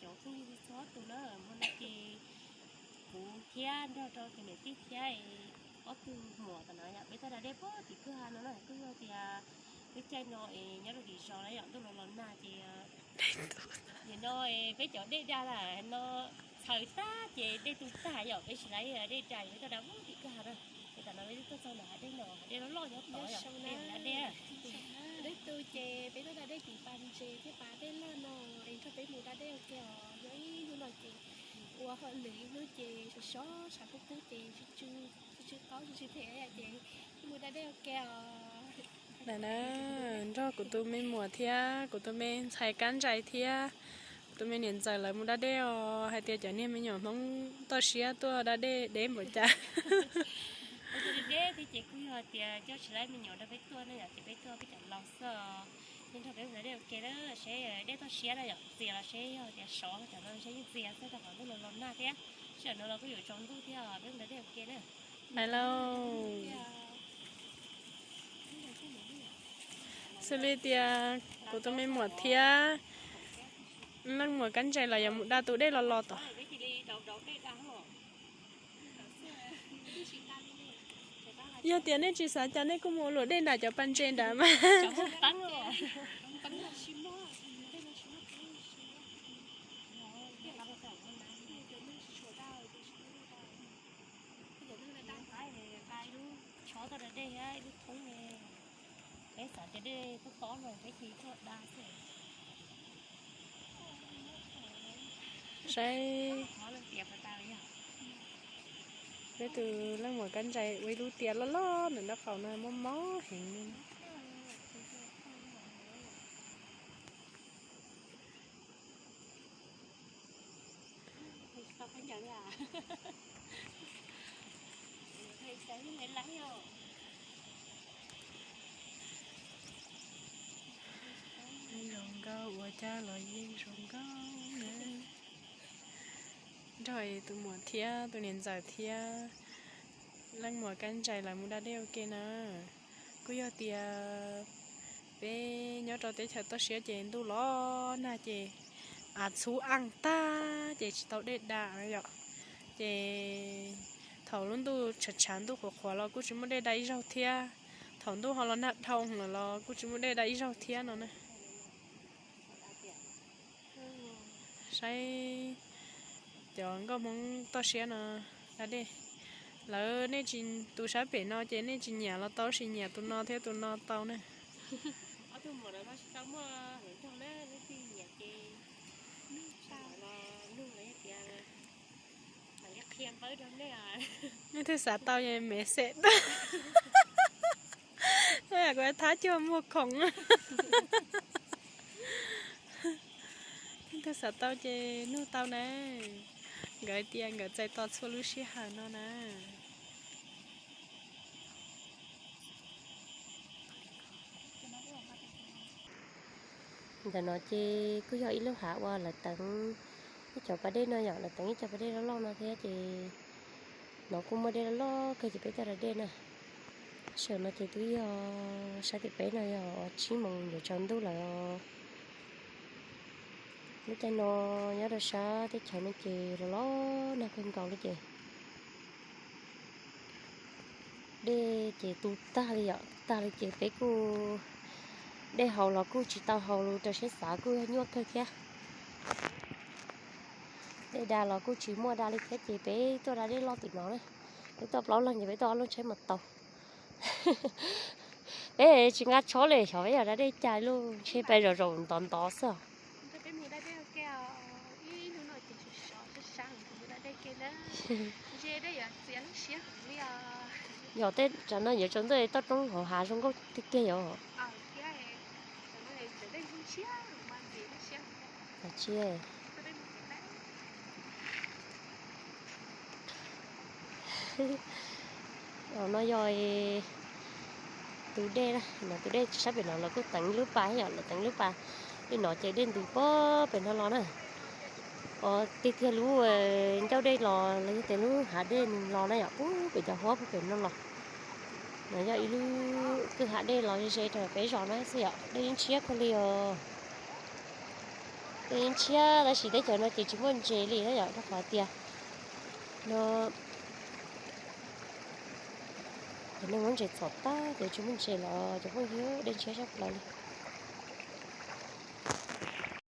Cov phooj ywg txhua tus na, hmo no ces kuv thiab nrog rau tus niam tij thiab ob tug muam tom no yom, peb tuaj da dej puag tim kwj ha no na, kuj yog tias lub caij no es nyob rau tim zos na yom, ntuj los los nag ces nim no peb cov dej da lawm no txhaws tag ces dej tu tag yom, peb tsis laib dej da, peb tuaj da puag tim kwj ha na. Ces tam no peb tuaj txog ntawm hav dej no, hav dej loj loj nyob tod yom, peb da dej. Dej tu ces peb tuaj da dej tim pas ntses thiab pas dej loj no, es nrog peb mus da dej ua ke os. Nyob ib hnub no ces ua hauj lwm ib hnub ces sov sov tshav kub kub ces tsw tsw qaub tsw tsw phem ces mus da dej ua ke os. Nrog kuv tus me muam thiab kuv tus me ntxhais Kab Ntsais thiab kuv tus me niam ntxawm lawv mus da dej os. Hais tias cov niag me nyuam Hmoob toj siab tuaj da dej deb npaum cas. Deb thiab ces kuj yog tias coj tsis laib me nyuam nrog peb tuaj na yom, ces peb tuaj peb cov laus xwb. Ces nrog peb mus da dej ua ke na, seb dej toj siab na yom, txias los seb yog tias sov cov no seb yeej txias xwb rau qhov ntuj los los nag thiab. Sij hawm no los kuj yuav tsaus ntuj thiab, peb mus da dej ua ke na. Pais lauj. Xws li tias kuv tus me muam thiab leej muam Kab Ntsais los yuav mus da tus dej los los tod. Yog tias nej tsis xav cas nej kuj mus ua luam dej nram cov pas ntses nrad mas. Peb xav tias dej tob tob no peb cia li tuaj da xwb. Saib peb tus leej muam Kab Ntsais ua ib lub tias loj loj ntawm nraub qaum no mob mob heev li. Zoo nkauj ua cas los yeej zoo nkauj na. Nrog tus muam thiab tus niam ntxawm thiab leej muam Kab Ntsais lawv mus da dej ua ke na. Kuj yog tias peb nyob rau teb chaws toj siab ces ntuj los nag ces av txhub aj tag ces tsis tau dej da yom. Ces thaum lub ntuj tshav tshav ntuj qhuav qhuav los kuj tsis muaj dej da ib zaug thiab. Thaum ntuj ho los nag dhau lawm los kuj tsis muaj dej da ib zaug thiab no na. Saib cov nkauj Hmoob toj siab no da dej. Lawv nej tsis, tus sab pem no ces nej tsis nyiam los tau, sis nyiam tus no thiab tus no tau na. Nej thiaj xav tau me xem tag. Kuv thab cuag muag khoom. Nej thiaj xav tau ces nug tau na. Nkawd tias nkawd txais tos txhua lub sij hawm no na. Ntawm no ces kuj yog ib lub hav uas lawv teev ib co pas dej no yom, lawv teev ib co pas dej loj loj no thiab ces no kuj muaj dej loj loj kawg ces peb tuaj da dej na. Sij hawm no ces twb yog sab tim peb no yog tsib moos yuav tsaus ntuj lawm. Lub caij no nyob rau sab teb chaws no ces los los nag kawg nkaus li ces dej ces tu tag li yom, tu tag li ces peb kuj dej haus los kuj tsis tau haus lus rau siab xav kuj yog nyuaj kawg thiab. Dej da los kuj tsis muaj da li thiab ces peb tuaj da dej loj tim no na. Peb tuaj plaub leeg ces peb tuaj ob lub tsheb mas tau. Peb tsis nqa tshob li, xyov peb yog da dej cas, lub tsheb peb zaum zaum ntov ntov xwb. Yog tej tsam no yuav tsaus ntuj toj roob hauv hav zoo nkauj tiag tiag yom. No yog tus dej, no tus dej sab pem no los kuj teev lub pas yom, los teev lub pas. Dej no ces dej ntws puag pem no los na. Os, tiag tiag lub ncauj dej los los yog tias lub hav dej los na yom, puag pem cov huab puag pem no los. No yog ib lub kwj hav dej los ze ze rau peb zos na xwb yom, dej yeej tshiab kawg li os. Dej ntshiab tab sis teb chaws no ces tsis muaj ntses li na yom, rau qhov tias no cov neeg muab ntses txhom tag ces tsis muaj ntses los cov phooj ywg, dej ntshiab tshaj plaws li.